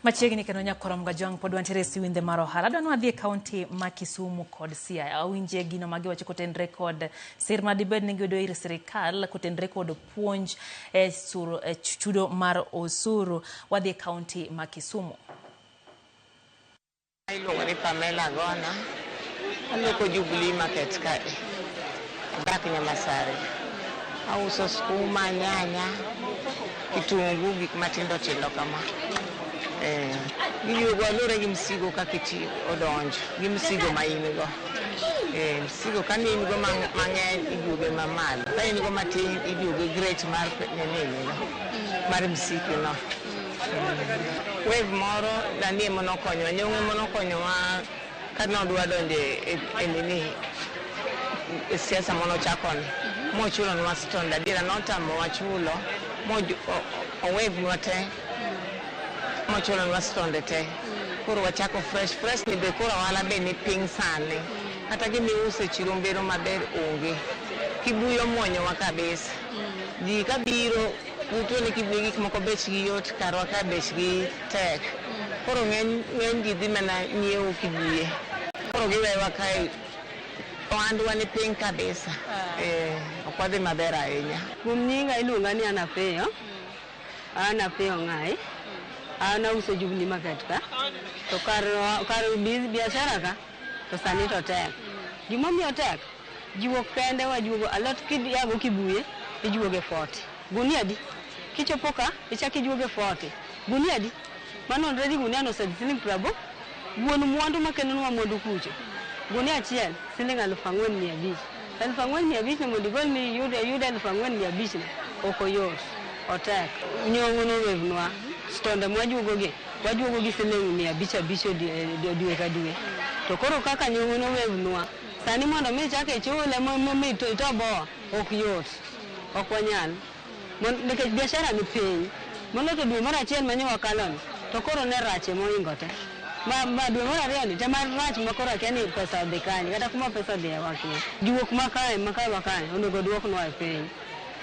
Machiegni kendo nyakwar Mgajwang' pod wantiere e siwindhe mar ohala. Adwa ni wadhi e kaunti ma Kisumu kod Siaya. Awinje gino ma giwacho kotenre kod sir ma dibed ni giyudo ir sirikal kotenre kod puonj e suro, e chudo mar osuru. Wadhi e kaunti ma Kisumu. Iluongo ni Pamela Agona, aloko Jubilee Market kae. Adak Nyamasare. Auso skuma, nyanya, kitungu, gik matindo tindo kama. Eh, giduogo luwore gi msigo kaka iti odonjo, gi msigo ma in go. Eh, msigo ka in go mang'eny iduoge mamalo, ka in go matin iduoge gi rate mar nini no, mar msiki no. Wave moro nani ema nokonyowa, Nyong'o ema nokonyowa ka nodwa donjo e nini e siasa manochakoni mochulonwa stond adiera notamowa chulo owegnwa te mochulonwa stonde te koro wachako fresh fresh ni be koro ohala be ni piny sani kata gima iuso e chiro bedo maber onge kibuyu omuonyowa kabisa ji kabiro Butwa ni kidhi gik moko bechgi yot karwa ka bechgi tek. Koro ng'eny ng'eny ji dhi mana nyiewo kibuye. Koro giwewa kae ohandwa ni piny kabisa. Eh, ok wadhi maber ahinya. Kuom nyinga iluonga ni Anna Apiyo. An Apiyo Ng'ai. An auso Jubilee Market ka. To kar kar biashara ka to sani to tek. Gimomiyo otek, Juok kende wajuogo alot kiago Kibuye ijuoge 40. Gunia adi? Kichopo ka ichak ijuoge 40. Gunia adi? Mano already gunia no osedhi siling prabo. Wuon mwandu makelonwa mwandu kucho. Gunia achiel siling 4500. 4500 no mondo igol ni iyud iyud 4500 no ok oyot. Otek. Nyong'o nowevnwa stonde mwajuogo gi wajuogo gi siling 500 abich dwe ka dwe. To koro kaka nyong'o nowevnwa Sani mondo mi ichak ichule mi itoboa ok yot. Ok wanyal. Nikech biashara ni piny. Moloyo to dwe mar achiel manye wakaloni to koro ne rache mohingo te. Ma, ma dwe mar ariyo ni tema rach ma koro akia ni pesa odhi kanye kata kuma pesa odhiye wakia. Juok ma kae ma kae ma kae onego oduoknwa e piny.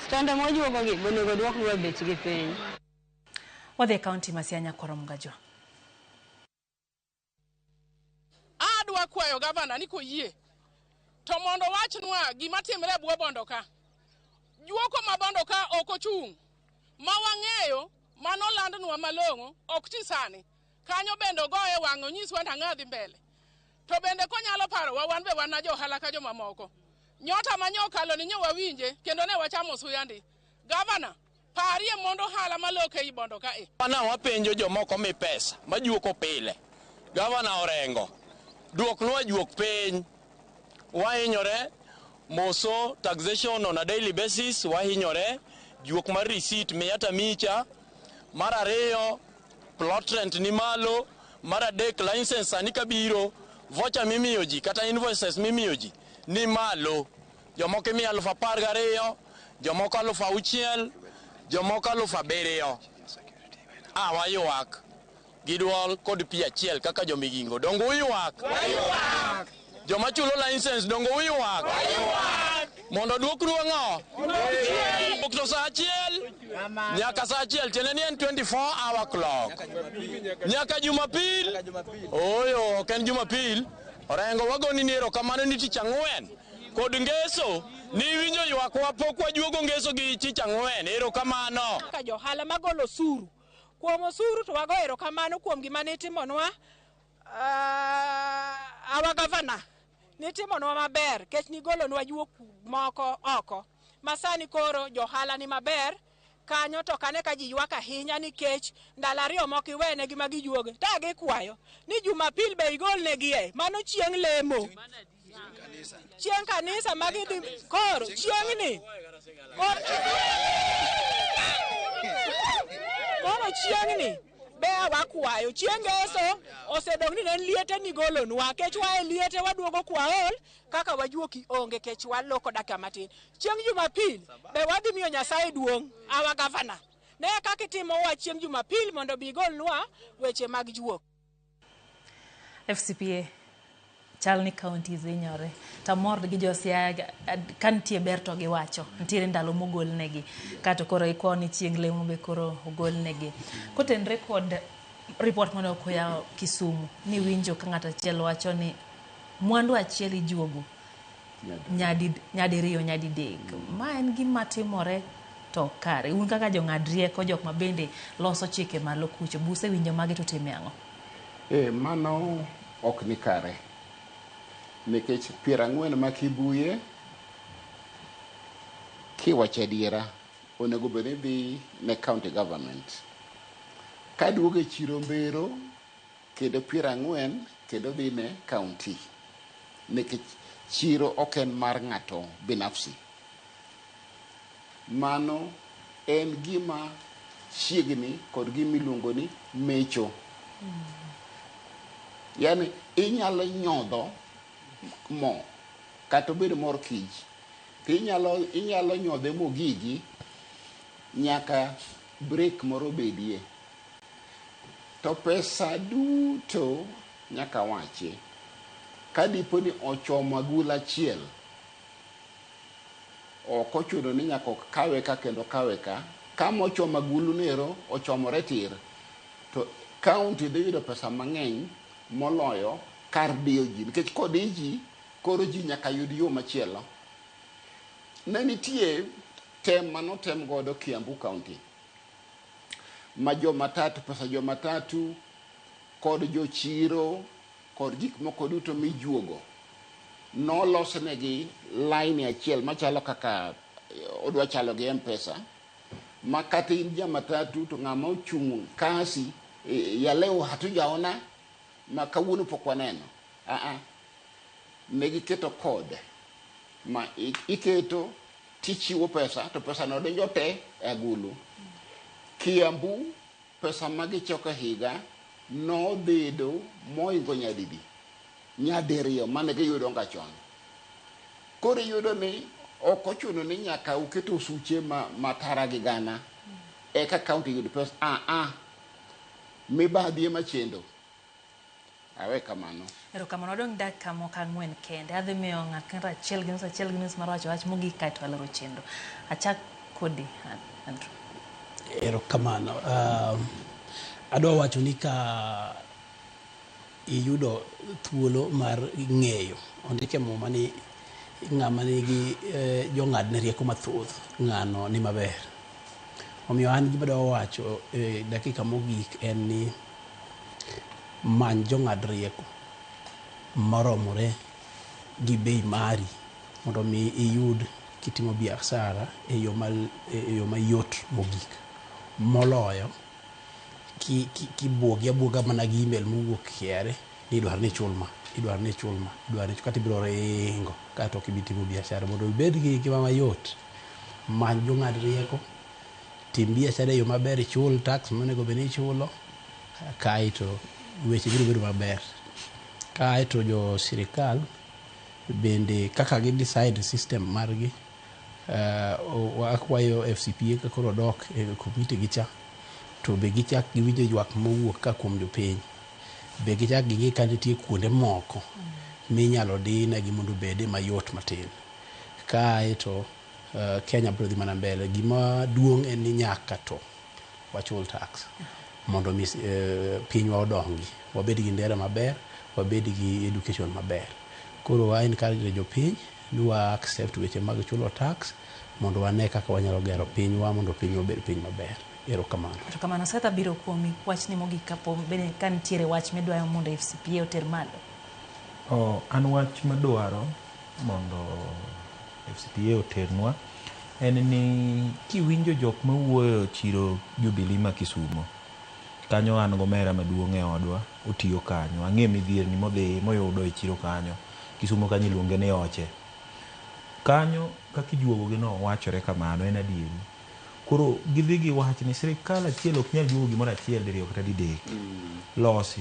Stonde mwajuogo gi be onego oduoknwa e bechgi piny. Wadhi e kaunti ma Siaya Nyakwar Mgajwa. Adwa kwayo gavana ni koyie to mondo owachnwa gima timre e bwo bondo ka. Juoko ma bondo ka ok ochung' ma wang'eyo mano landnwa malong'o ok ti sani. Kanyo bende ogoye wang'e onyiswa ni ang'o dhi mbele. To bende konyalo parowa wan be wan na jo ohala ka jomamoko. Nyota ma nyokalo ni nyo wawinje kendo ne wachamo suya ndi. Gavana, Parie mond ohala malok ei Bondo ka e. Gavana wapenjo jomoko mi pesa majuoko pile. Gavana Orengo, duoknwa juok piny. Wahinyore moso taxation on a daily basis, wahinyore juok mar receipt miya tamicha. Mar ariyo, plot rent ni malo. Mar adek, license sani kabiro, voucher mimiyo ji kata invoices mimiyo ji ni malo. Jomoko imiyo 12,000, jomoko 6,000, jomoko 7,000. A waywak gi dwol kod pi achiel kaka jomigingo. Donge uywak? Joma chulo license donge uywak? Mondo oduoknu ang'o? Wuok to saa achiel nyaka saa achiel tiende ni en 24 hour clock. Nyaka Jumapil. Ooyo, ok en Jumapil. Orengo wagoni ni erokamano ni tich ang'wen. Kod Ngeso, niwinjo ywakwa pok wajuogo Ngeso gi chich ang'wen. Erokamano. Kaka johala magolo osuru. Kuom osuru to wago erokamano kuom gima nitimonwa uh, our governor nitimonwa maber kech nigolonwa juok moko oko ma sani koro johala ni maber Kanyo to ok ane ka ji ywak ahinya nikech ndalo ariyo moko iwenegi ma gijuoge. To gikwayo ni Jumapil be igolnegie, mano chieng' lemo. Chieng' kanisa ma gidhi koro chieng'ni koro chieng'ni be wakwayo chieng' ngeso osedong' ni ne en liete migolonwa kech wa e liete waduogo kwaol kaka wajuoki onge kech waloko dakika matin. Chieng' Jumapil be wadhi miyo Nyasaye duong' our governor. Ne kaka itimowa chieng' Jumapil mondo bi igolnwa weche mag juok. FCPA chal ni counties hinyore to amor gi jo Siaya ka nitie ber to giwacho nitiere ndalo mogolnegi kato koro ikwayo ni chieng' lemo be koro ogolnegi kotenre kod Report mane okoya Kisumu ni winjo ka ng'ato achiel wacho ni mwandu achiel ijuogo nyadi nyadiriyo nyadidek. Ma en gima timore to kare. Un kaka jong'ad rieko jok ma bende loso chike malo kucho, buse winjo magi to time ang'o? Mano ok ni kare. Nikech 40 ma Kibuye kiwacho adiera onego bed ni dhi ne county government. Kaduogo e chiro Mbero kendo 40 kendo dhi ne county. Nikech chiro ok en mar ng'ato binafsi. Mano en gima chiegni kod gima iluongo ni mecho. Yani inyalo nyodho mo kata obed mor kich to inyalo nyodhe mogigi nyaka break moro bedie. To pesa duto nyaka wachi. Ka dipo ni ochomo agulu achiel, ok ochuno ni nyaka kawe ka kendo kawe ka. Kama ochomo agulu nero ochomore tir, to county dhi yudo pesa mang'eny moloyo kar diyo ji. Nikech kodi ji, koro ji nyaka yud yo machielo. Ne nitie tem manotem godo Kiambu County ma jo matatu, pesa jo matatu kod jochiro kod gik moko duto mijuogo nolosnegi line achiel machalo kaka odwa chalo gi M-Pesa ma kata in ja matatu to ng'ama ochung' kasi ya leo hatujaona ma kawuono pok waneno. Aa, ne giketo code ma iketo tichiwo pesa to pesa no donjo te e agulu. Kiambu pesa ma gichoko e higa nobedo moingo nyadidi nyadiriyo mane giyudo ga chon. Koro iyudo ni ok ochuno ni nyaka uket osuche ma tara gi gana eka county yud pesa. Aa, mibadhi ema chendo. Awe kamano. Erokamano. Wadong' dakika moko 4 kende. Adhi miyo ng'at ng'ato 1.5 1.5 mar wacho wach mogik kaeto waloro chenro. Achak kodi, Andrew. Erokamano. Adwa wacho ni ka iyudo thuolo mar ng'eyo, ondike Muma ni ng'ama nigi jong'adne rieko mathoth, ng'ano ni maber. Omiyo an gima adwa wacho e dakika mogik en ni many jong'ad rieko moromore gi bei mari mondo mi iyud kitimo biashara e yo mayot mogik moloyo kibuogi abuoga mana gi email mowuok KRA ni idwaro ni ichul ma, idwaro ni ichul ma, idwaro ni kata ibiro ringo kaeto ok ibi timo biashara. Mondo ibed gi ngima mayot, many jong'ad rieko, tim biashara e yo maber, ichul tax monego bed ni ichulo, kaeto weche biro bedo maber. Kaeto jo sirikal bende kaka gi decide system margi, akwayo FCPA ka koro dok e komiti gi cha to be gichak giwinjo ywak mowuok ka kuom jopiny, be gichak ging'i ka nitie kuonde moko minyalo dinegi mondo obede mayot matin. Kaeto Kenya biro dhi mana mbele. Gima duong' en ni nyaka to wachul tax mondo mi pinywa odongi, wabed gi ndera maber, wabed gi education maber. Koro wa encourage jopiny ni wa accept weche mag chulo tax mondo wane kaka wanyalo gero pinywa mondo pinywa obed piny maber. Erokamano. Erokamano. Seth, abiro kuomi. Wachni mogik kapo bende ka nitiere wach midwaro mondo FCPA oter malo. An wach madwaro mondo FCPA oternwa en ni kiwinjo jok mawuoyo chiro Jubilee ma Kisumo kanyo, an gomera maduong' e odwa otiyo kanyo, ang'e midhierni modhi moyudo e chiro kanyo. Kisumo kanyo iluonge ni oche kanyo, kaka ijuogo gi no wachore kamano en adieri. Koro gidhi giwach ni sirikal achiel ok nyal juogo gimoro achiel diriyo kata didek losi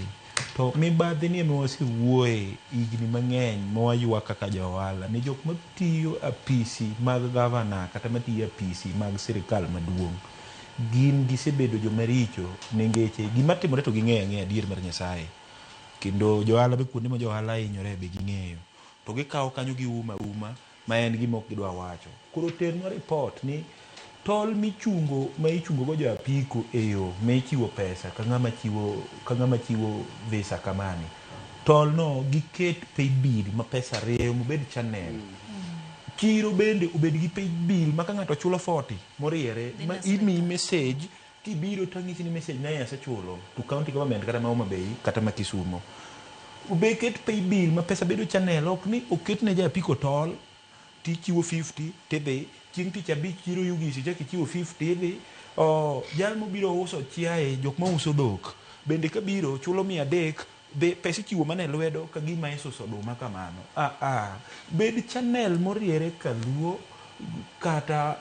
to mibadhi ni ema wasewuoye higni mang'eny mawaywak kaka jo ohala ni jok matiyo apisi mag gavana kata matiyo apisi mag sirikal maduong' gin gisebedo joma richo ningeche gima timore to ging'eyo ang'eya adier mar Nyasaye. Kendo jo ohala be kuonde ma jo ohala hinyore be ging'eyo to gikawo kanyo giuma uma ma en gima ok gidwa wacho. Koro ternwa report ni Tol michungo ma ichungo go jo apiko e yo ma ichiwo pesa ka ng'ama chiwo ka ng'ama chiwo visa kamani. Tol no giket pay bill ma pesa rieyo mobed channel. Chiro bende obed gi pay bill ma ka ng'ato chulo 40 moriere ma imiyi message kibiro to ang'isi ni message ne asechulo to county government kata ma Homa Bay kata ma Kisumo. Be ket pay bill ma pesa bedo channel ok ni oket ne ja apiko tol tichiwo 50 tidhi chieng' tich abich chiro Ugis ichak ichiwo 50 idhi oh, jal mobiro uso chiaye jok mauso dhok bende kabiro chulo 300 be pesa ichiwo mana e lwedo ka gima isuso oduma kamano. Ah, ah. Bed channel moriere kaluo kata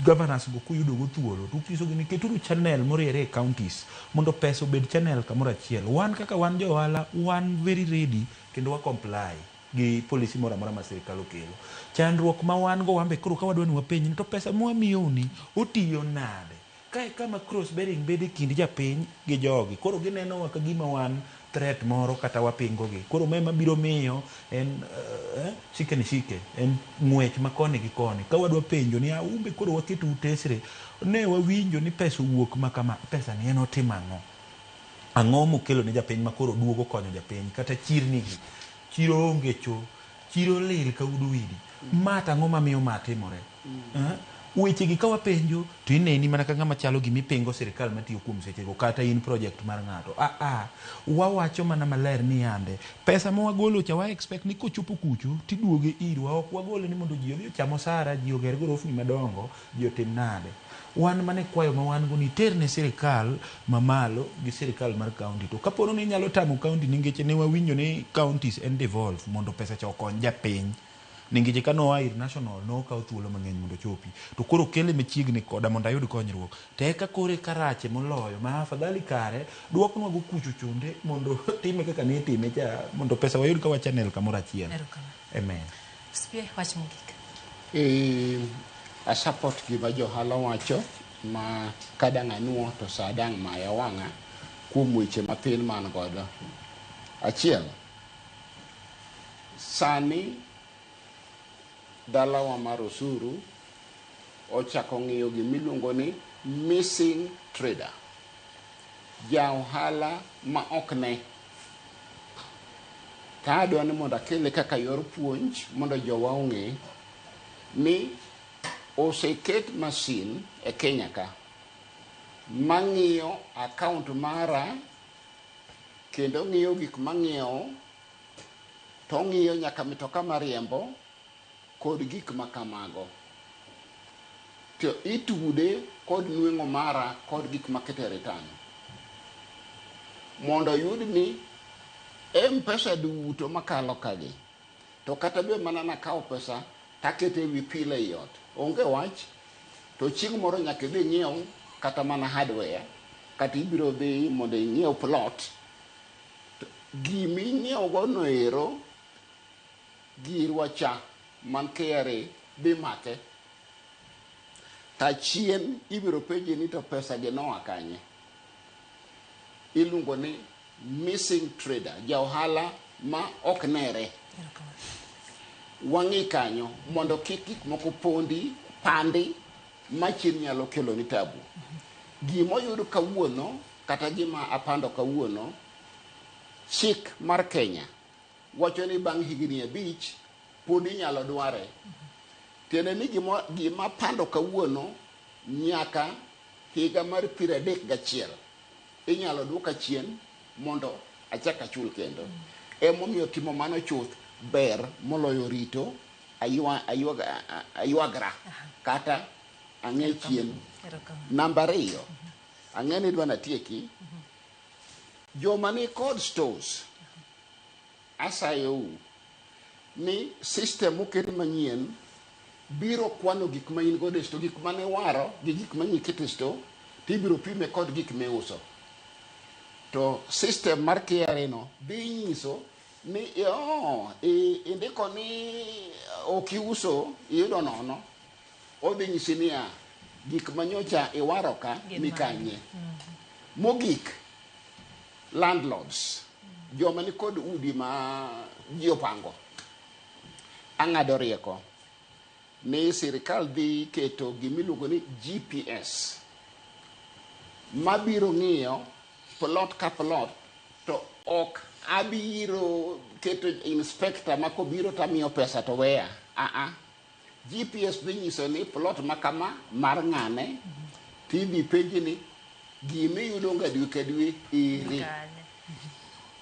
governors go kuyudo go thuolo to unyisogi ni keturu channel moriere e counties mondo pesa obed channel kamoro achiel. Wan kaka wan jo ohala wan very ready kendo wa comply gi policy moro amora ma sirikal okelo. Chandruok ma wan go wan be koro ka wadwa ni wapenj ni to pesa mwamiyou ni otiyo nade? Kae kama cross bearing bedo e kind japiny gi jogi. Koro ginenowa ka gima wan threat moro kata wapingo gi. Koro ma ema biro miyo en shike ni shike, en ng'wech ma koni gi koni. Ka wadwa penjo ni un be koro waketou tesre, ne wawinjo ni pesa owuok ma kama, pesa ni en otimo ang'o? Ang'o mokelo ne japiny ma koro duogo konyo japiny? Kata chirni gi, chiro onge cho, chiro lil ka udo widi. Ma to ang'o mamiyo ma timore? Weche gi ka wapenjo to ineni mana ka ng'ama chalo gima ipingo sirikal matiyo kuom sechego kata in project mar ng'ato. Ah, ah, wawacho mana maler ni yande pesa ma wagolo cha wa expect ni kochopo kucho tiduoge irwa. Ok wagole ni mondo ji odhi ocham osara, ji oger gorofni madongo, ji otim nade. Wan mana e kwayo ma wan go ni ter ne sirikal mamalo gi sirikal mar county. To kapo ni inyalo tamo county nikech ne wawinjo ni counties en devolve mondo pesa cha okony japiny. Nikech ka noa ir national nokawo thuolo mang'eny mondo ochopi. To koro kele machiegni koda mondo ayud konyruok. To eka koro eka rache moloyo ma afadhali kare duoknwa go kucho chonde mondo time kaka ne itime cha mondo pesa wayud ka wa channel kamoro achiel. Amen. Spie, wach mogik. A support gima johala wacho ma kadang' anuo to sa dang' maya wang'a kuom weche mathin man godo. Achiel, sani dalawa mar osuru ochako ng'iyo gimiluongo ni missing trader. Ja ohala ma ok ne. Ka adwa ni mondo akele kaka yor puonj mondo jowa ong'e ni oseket masin e Kenya ka mang'iyo account mara kendo ng'iyo gik mang'iewo to ng'iyo nyaka mitoka mariembo kod gik ma kamago. To itude kod nweng'o mara kod gik makete return. Mondo oyud ni M-Pesa duto makalo kagi, to kata be mana nakawo pesa takete ewi pile ei ot, onge wach, to chieng' moro nyaka idhi nyiew kata mana hardware, kata ibiro dhi mondo ing'iew plot, to giminyiewo go no ero, girwa cha man KRA dhi make. Tachien ibiro penji ni to pesa gi noa kanye. Iluongo ni missing trader, ja ohala ma ok nere. Wang'i kanyo mondo kik gik moko pondi, pandi, ma chien nyalo kelo ni tabu. Gimoyud kawuono, kata gima apando kawuono, chik mar Kenya wacho ni bang' higni 5 pod inyalo dware. Tiende ni gima apando kawuono nyaka higa mar 31 inyalo duoka chien mondo achak achul kendo. Emomiyo timo mano chuth ber moloyo rito aywagra kata ang'e chien. Namba 2, ang'e ni idwa natieki. Joma ni kod stores, asayou ni system moket manyien biro kwano gik ma in godo e store, gik mane iwaro gi gik ma iketo e store, tibiro pime kod gik miuso. To system mar KRA no dhi nyiso ni indiko ni ok iuso, iyudo nono. Odhi nyisi niya, gik manyocha iwaro ka ni kanye. Mogik, landlords, joma ni kod udi ma ji opango. Ang'ado rieko. ni sirikal dhi keto gimiluongo ni GPS mabiro ng'iyo plot ka plot, to ok abiro keto inspector ma kobiro tamiyo pesa to weya. Aa, GPS dhi nyiso ni plot ma kama mar ng'ane, tidhi penji ni gimiyudo ga dwe ka dwe ere. Kanye.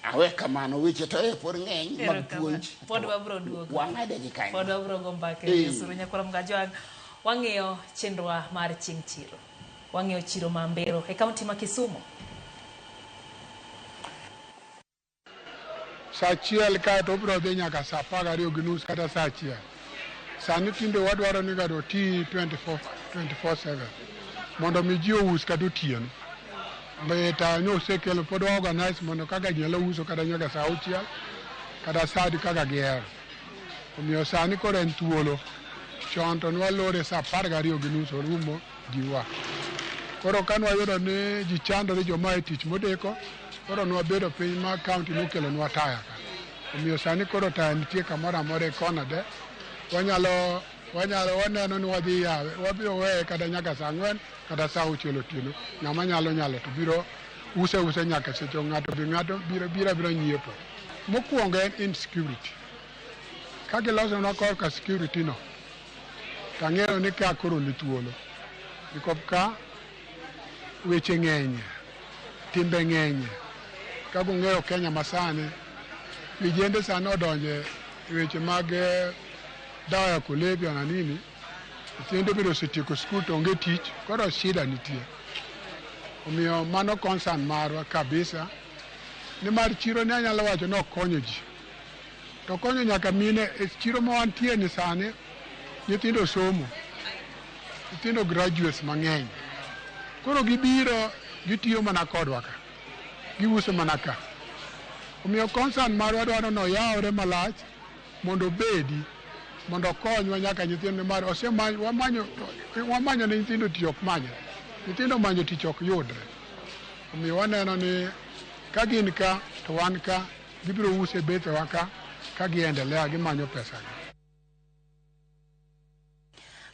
Awe kamano, weche to e pod ng'eny mag Erokamano. puonj. Pod wabro duogo. Wang'ade gi kanyo. Pod wabro go mbaka Eh. e osuru nyakwara Mgajwang'. Wang'iyo chenrowa mar chieng' chiro. Wang'iyo chiro ma Mbero e kaunti ma Kisumu. Sa 1 kae to obiro dhi nyaka sa 12:30 kata sa 1. Sani tinde wadwaro ni ng'ato oti 24 24/7 mondo mi ji ous kata otieno. Mbeta nosekelo pod wa organize mondo kaka ji nyalo uso kata nyaka sa 6 kata sa adi kaka gihero. Omiyo sani koro en thuolo. Chon to nwalore sa 12:30 orumo ji wa. Koro ka nwayudo ni ji chandore joma e tich modeko, koro nwabedo piny ma county nokelonwa taya ka. Omiyo sani koro taya nitie kamoro amora e kona de. Wanyalo wanyalo waneno ni wadhi yawe, wabiro weye kata nyaka sa 4 kata sa 6 otieno. Ng'ama nyalo nyalo to biro use use nyaka seche ng'ato bi ng'ato biro biro abira nyiepo. Mokwongo en insecurity. Ka gilosonwa korka security no, tang'eyo ni ka koro ni thuolo. Nikop ka weche ng'enye, timbe ng'enye. Kaka ung'eyo Kenya masani, vijende sani odonje e weche mag dawa ya kulevya na nini. Nyithindo bende osetieko skul to onge tich, koro shida nitie. Omiyo mano concern marwa kabisa, nimar chiro ni anyalo wacho ni ok konyo ji. To konyo nyaka mine, e chiro ma wantie ni sani, nyithindo somo, nyithindo graduates mang'eny. Koro gibiro gitiyo mana kodwa ka, giuso mana ka. Omiyo concern marwa dwaro ni oyawre malach mondo obedi, mondo okonywa nyaka nyithindo nimar osemany wamanyo wamanyo ne nyithindo tich ok manyre. Nyithindo manyo tich ok yudre. Omiyo waneno ni ka gin ka to wan ka, gibiro uso e bethewa ka, ka giendelea gimanyo pesa gi.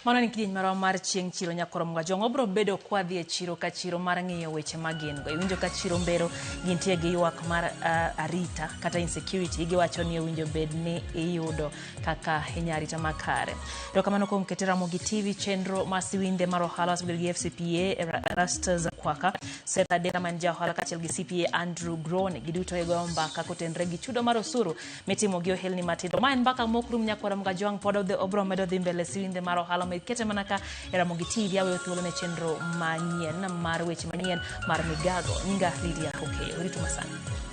Mano en kidieny marwa mar chieng' chiro nyakwar Mgajwang'. Wabiro bedo kwadhi e chiro ka chiro mar ng'iyo weche ma gin go. Iwinjo ka chiro Mbero gintie gi ywak mar arita kata insecurity. Giwacho ni owinjo bed ni iyudo kaka inya arita makare. Erokamano kuom kete Ramogi TV chenro ma siwinde mar ohala wasebedo gi FCPA Erastus Kwaka, Seth Adera ma en ja ohala kaachiel gi CPA Andrew Grone. Giduto e goyo mbaka kotenore gi chudo mar osuru mitimo gi ohelni matindo. Ma en mbaka mok rum nyakwar Mgajwang' pod obiro medo dhi mbele siwinde mar ohala kete mana ka e Ramogi TV aweyo thuolo ne chenro manyien mar weche manyien mar migago. Nyinga Lydia Okeyo. Ritu masani.